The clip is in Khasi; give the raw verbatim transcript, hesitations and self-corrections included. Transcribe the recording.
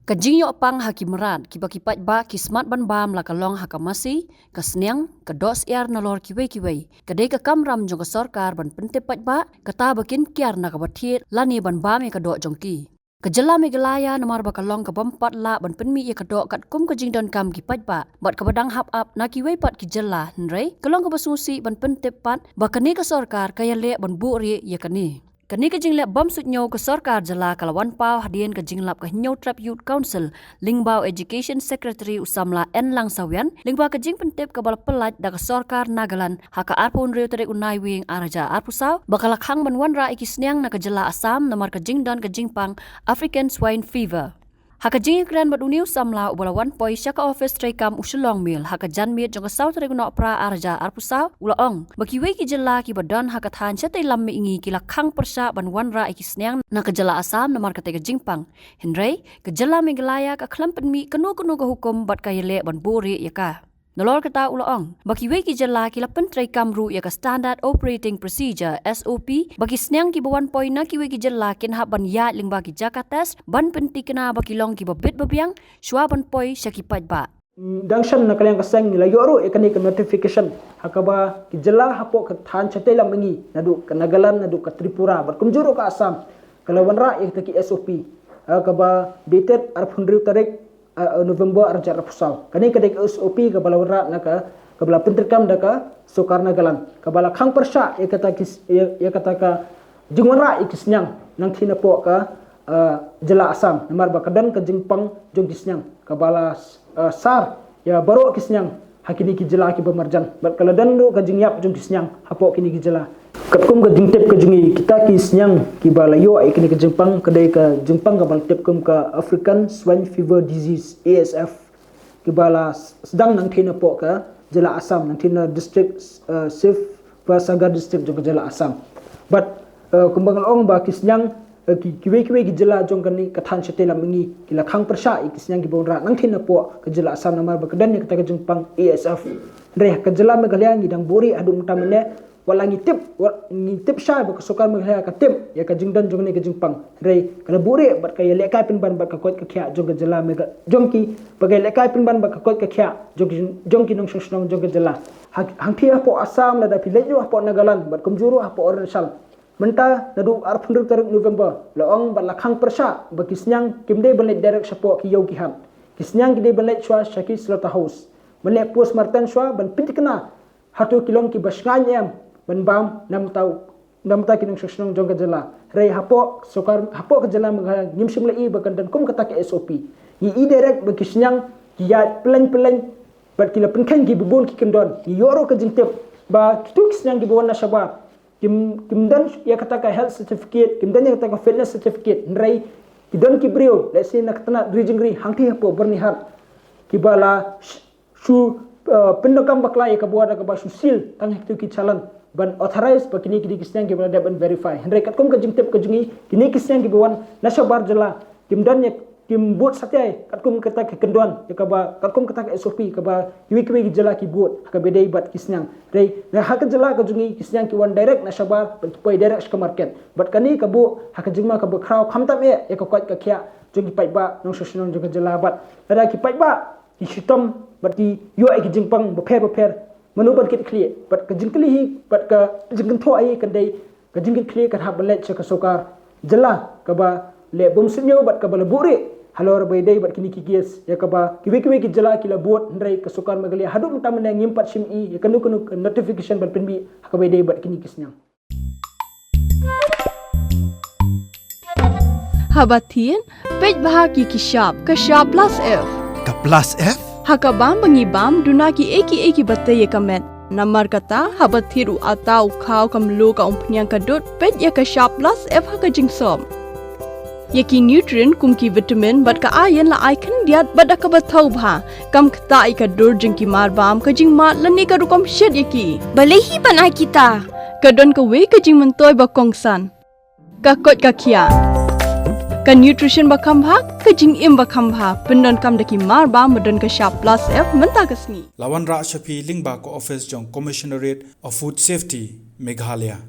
Ka jingïoh pang ha ki mrad kiba ki paidbah ki smat ban bam la ka long ha ka masi, ka sniang, ka doh syiar nalor kiwei kiwei. Ka dei ka kamram jong ka sorkar ban pyntip paidbah, kata ba kin kiar na kaba thied lane ban bam ïa ka doh jong ki. Ka jylla Meghalaya namar ba ka long ka bym pat lah ban pynmih ïa ka doh katkum ka jingdonkam ki paidbah, bad kaba dang hap ap na kiwei pat ki jylla, hynrei ka long kaba sngewsih ban pyntip pat ba kane ka sorkar ka ïaleh ban buhrieh ïa kane. Kane ka jingleh bym suidñiew ka sorkar jylla ka la wan paw hadien ka jinglap ka Hynñiewtrep Youth Council lyngba u Education Secretary u samla N Langsawian, lyngba ka jingpyntip kaba la pyllait da ka sorkar Nagaland ha ka arphew hynriew tarik u Naiwieng ar hajar arphew saw, ba ka la khang ban wanrah ïa ki sniang na ka jylla Assam namar ka jingdon ka jingpang African Swine Fever. Ha ka jingïakren bad une u samla uba la wan poi sha ka ophis treikam u Shillong Mail ha ka janmiet jong ka saw tarik u Nohprah ar hajar arphew saw, u la ong ba kiwei ki jylla kiba don ha ka thaiñ shatei lam mihngi ki la khang pyrshah ban wanrah ïa ki sniang na ka jylla Assam namar katei ka jingpang. Hynrei ka jylla Meghalaya ka khlem pynmih kano kano ka hukum bad ka ïaleh ban buhrieh ïa ka. Nalor kata u la ong ba kiwei ki jylla ki la pyntreikam ruh ïa ka Standard Operating Procedure, S O P, ba ki sniang kiba wan poi na kiwei ki jylla kin hap ban ïaid lyngba ki jaka test ban pynthikna ba ki long kiba bit ba biang shuwa ban poi sha ki paidbah. Dang shen na ka liang ka seng ngi la ïoh ruh ïa kane ka notification ha kaba ki jylla hapoh ka thaiñ shatei lam mihngi, naduh ka Nagaland, naduh ka Tripura bad kumjuh ruh ka Assam, ka la wanrah ïa kita ki S O P, ha kaba dated arphew hynriew tarik, ah, November ar hajar arphew saw. Kane ka dei ka S O P kaba la wanrah na ka, kaba la pyntreikam da ka sorkar Nagaland, kaba la khang pyrshah ïa kata ki, ïa, ïa kata ka jingwanrah ïa ki sniang nangthie napoh ka, ah, jylla Assam namar ba ka don ka jingpang jong ki sniang kaba la, ah, sar ïa baroh ki sniang ha kine ki jylla kiba marjan bad ka la don ruh ka jingïap jong ki sniang hapoh kine ki jylla. Katkum ka jingtip ka jong ngi, kita ki sniang kiba la ïoh ïa kine ka jingpang ka dei ka jingpang kaba la tip kum ka African Swine Fever Disease, A S F, kiba la s-, sdang nangthie napoh ka jylla Assam, nangthie na district, eh, Sivsagar district jong ka jylla Assam. Bad, eh, kumba nga la ong ba ki sniang, eh, ki, kiwei kiwei ki jylla jong kane ka thaiñ shatei lam mihngi ki la khang pyrshah ïa ki sniang kiba wanrah nangthie napoh ka jylla Assam namar ba ka don ïa kata ka jingpang A S F. Hynrei ka jylla Meghalaya ngi dang buhrieh haduh mynta mynne, wat la ngi tip, wat ngi tip shai ba ka sorkar Meghalaya ka tip ïa ka jingdon jong kane ka jingpang. Hynrei ka la buhrieh bad ka ïalehkai pynban bad ka koit ka khiah jong ka jylla Megha-, jong ki, ba ka ïalehkai pynban bad ka koit ka khiah jong ki, jong ki nongshong shnong jong ka jylla. Ha, hangthie hapoh Assam lada phi leit ruh hapoh Nagaland bad kumjuh ruh hapoh Arunachal. Mynta naduh arphew hynriew tarik November la ong bad la khang pyrshah ba ki sniang kim dei ban leit direct shapoh ki ïew ki hat. Ki sniang ki dei ban leit shuwa sha ki slaughterhouse ban leh postmortem shuwa ban pynthikna hato ki long kiba shngaiñ em ban bam na bynta, na bynta ki nongshong shnong jong ka jylla. Hynrei hapoh sorkar, hapoh ka jylla Meghalaya ngim shym la ïohi ba kan don kum kata ka S O P. Ngi ïohi direct ba ki sniang ki ïaid pyllein pyllein bad ki la pynkheiñ kiba bun ki kyndon. Ngi ïoh ruh ka jingtip ba kito ki sniang kiba wan na shabar kim, kim don ïa kata ka health certificate, kim don ïa kata ka fitness certificate. Hynrei ki don ki briew, let's say na ka tnat Ri Jingri hangthie hapoh Byrnihat, kiba la sh-, shu, eh, pyndonkam bakla ïa ka bor da kaba shu seal tang ha kito ki challan ban authorize ba kine ki dei ki sniang kiba la dep ban verify. Hynrei katkum ka jingtip ka jong ngi, kine ki sniang kiba wan na shabar jylla kim don ïa, kim bud satia katkum kata ka kyndon ïa kaba, katkum kata ka S O P kaba kiwei kiwei ki jylla ki bud ha kaba ïadei bad ki sniang. Hynrei na ha ka jylla ka jong ngi ki sniang ki wan direct na shabar bad ki poi direct sha ka market. Bad kane ka buh ha ka jingma kaba khraw khamtam eh ïa ka koit ka khiah jong ki paidbah nongshong shnong jong ka jylla. Bad lada ki paidbah ki shitom bad ki ïoh ïa ki jingpang bapher bapher, mano ban kit khlieh? Bad ka jingkylli hi bad ka jingkynthoh hi kan dei, ka jingkit khlieh kan hap ban leit sha ka sorkar jylla kaba leh bym suidñiew bad kaba la buhrieh halor ba ïadei bad kine ki case ïa kaba kiwei kiwei ki jylla ki la bud. Hynrei ka sorkar Meghalaya haduh mynta mynne ngim pat shym ïohi ïa kano kano ka notification ban pynmih ha kaba ïadei bad kine ki sniang. Haba thied, peit bha ki ki shap, ka shap plus F. Ka plus F? Ha ka bam ba ngi bam, duna kiei kiei kiba tei ïa ka met. Namar kata, haba thied u atta, u khaw, ka mluh, ka umphniang, ka dud, peit ïa ka shap plus F ha ka jingsop. Ïa ki nutrient kum ki vitamin bad ka iron la ai khyndiat bad da kaba thaw bha. Kam ktah ïa ka dur jong ki mar bam, ka jingmad lane ka rukom shet ïa ki. Balei hi ban ai kita? Ka don kawei ka jingmyntoi ba kongsan. Ka koit ka khiah. Ka nutrition ba kham bha, ka jingim ba kham bha. Pyndonkam da ki mar bam ba don ka shap plus F mynta ka sngi. La wanrah sha phi lyngba ka office jong Commissionerate of Food Safety, Meghalaya.